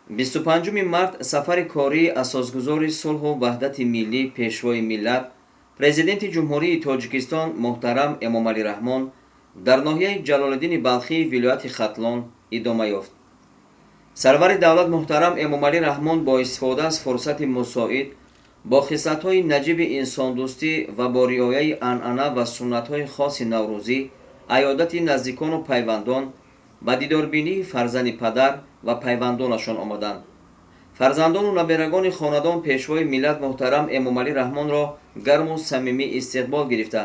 25 март сафари кории асосгузори сулҳу ваҳдати миллӣ, Пешвои миллат, Президенти Ҷумҳурии Тоҷикистон муҳтарам Эмомалӣ Раҳмон дар ноҳияи Ҷалолиддини Балхии вилояти Хатлон идома ёфт. Сарвари давлат муҳтарам Эмомалӣ Раҳмон бо истифода аз фурсати мусоид, бо хислатҳои наҷиби инсондӯстӣ ва бо риояи анъана ва суннатҳои хоси наврӯзӣ, аёдати наздикону пайвандон, ба дидорбинии фарзанди падар ва пайвандонашон омаданд. Фарзандону наберагони хонадон Пешвои миллат муҳтарам Эмомалӣ Раҳмонро гарму самимӣ истиқбол гирифта,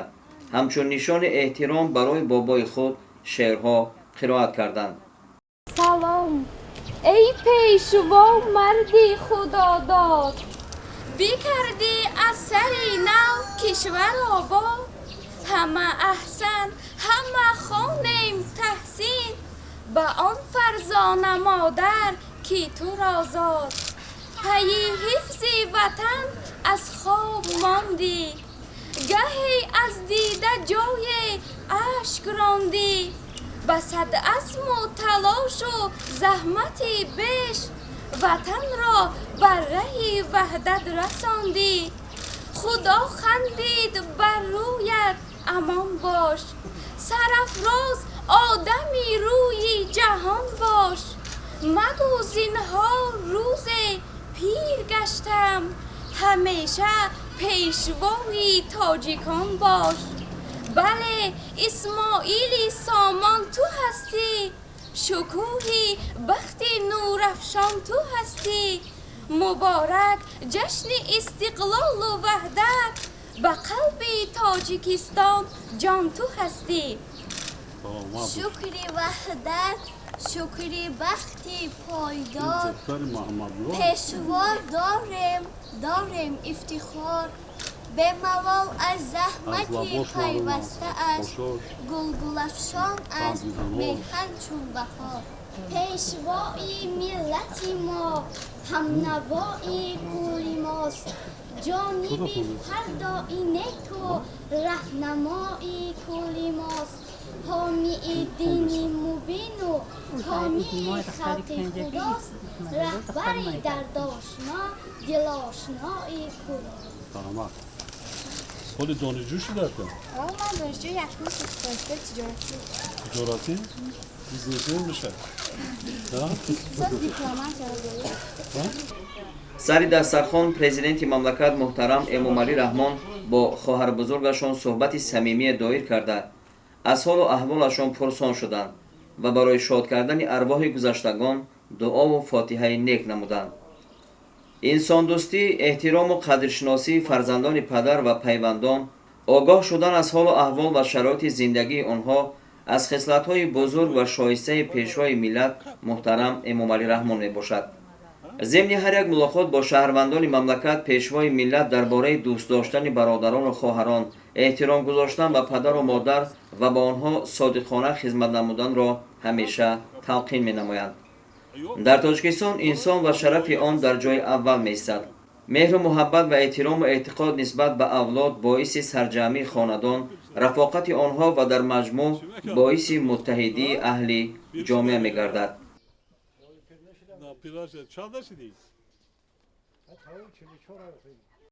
ҳамчун нишони эҳтиром барои бобои худ шеърҳо қироат карданд. Салом, эй Пешво, марди худодод, бикардӣ аз сари нав кишвар обод. Ҳама аҳсан, ҳама хонем таҳсин ба он фарзона модар, ки туро зод. Пайи ҳифзи ватан аз хоб мондӣ, гаҳе аз дида ҷое ашк рондӣ. Ба сад азму талошу заҳмати беш ватанро бар раҳи ваҳдат расондӣ. Худо хандид бар рӯят, амон бош, сарафроз одами рӯи ҷаҳон бош. Магӯ зинҳор рӯзе пир гаштам, ҳамеша пешвои тоҷикон бош. Бале, Исмоили Сомон ту ҳастӣ, шукӯҳи бахти нурафшон ту ҳастӣ. Муборак ҷашни истиқлолу ваҳдат, ба қалби Тоҷикистон ҷон ту ҳастӣ. Шукри ваҳдат, шукри бахти пойдор, Пешво дорем, дорем ифтихор. Бемалол аз заҳмати пайвастааш гулгулафшон аст меҳан чун баҳор. Пешвои миллати мо ҳамнавои кулли мост, ҷониби фардои неку раҳнамои кулли мост. Ҳомии дини мубину ҳомии халқи худост, раҳбари дардошно, дилошнои кул. Соли донишҷӯ шудака? Ман донишҷӯи якум донишгоҳи тиҷоратӣ. Тиҷоратӣ? Бизнесмен мешавад? Дипломат. Сари дастархон Президенти мамлакат муҳтарам Эмомалӣ Раҳмон бо хоҳарбузургашон суҳбати самимие доир карда, аз ҳолу аҳволашон пурсон шуданд ва барои шод кардани арвоҳи гузаштагон дуову фотиҳаи нек намуданд. Инсондӯстӣ, эҳтирому қадршиносии фарзандони падар ва пайвандон, огоҳ шудан аз ҳолу аҳвол ва шароити зиндагии онҳо аз хислатҳои бузург ва шоистаи Пешвои миллат муҳтарам Эмомалӣ Раҳмон мебошад. Зимни ҳар як мулоқот бо шаҳрвандони мамлакат Пешвои миллат дар бораи дӯст доштани бародарону хоҳарон, эҳтиром гузоштан ба падару модар ва ба онҳо содиқона хизмат намуданро ҳамеша талқин менамоянд. Дар Тоҷикистон инсон ва шарафи он дар ҷои аввал меистад. Меҳру муҳаббат ва эҳтирому эътиқод нисбат ба авлод боиси сарҷамъии хонадон, рафоқати онҳо ва дар маҷмӯъ боиси муттаҳидии аҳли ҷомеа мегардад. Чанда шидӣ?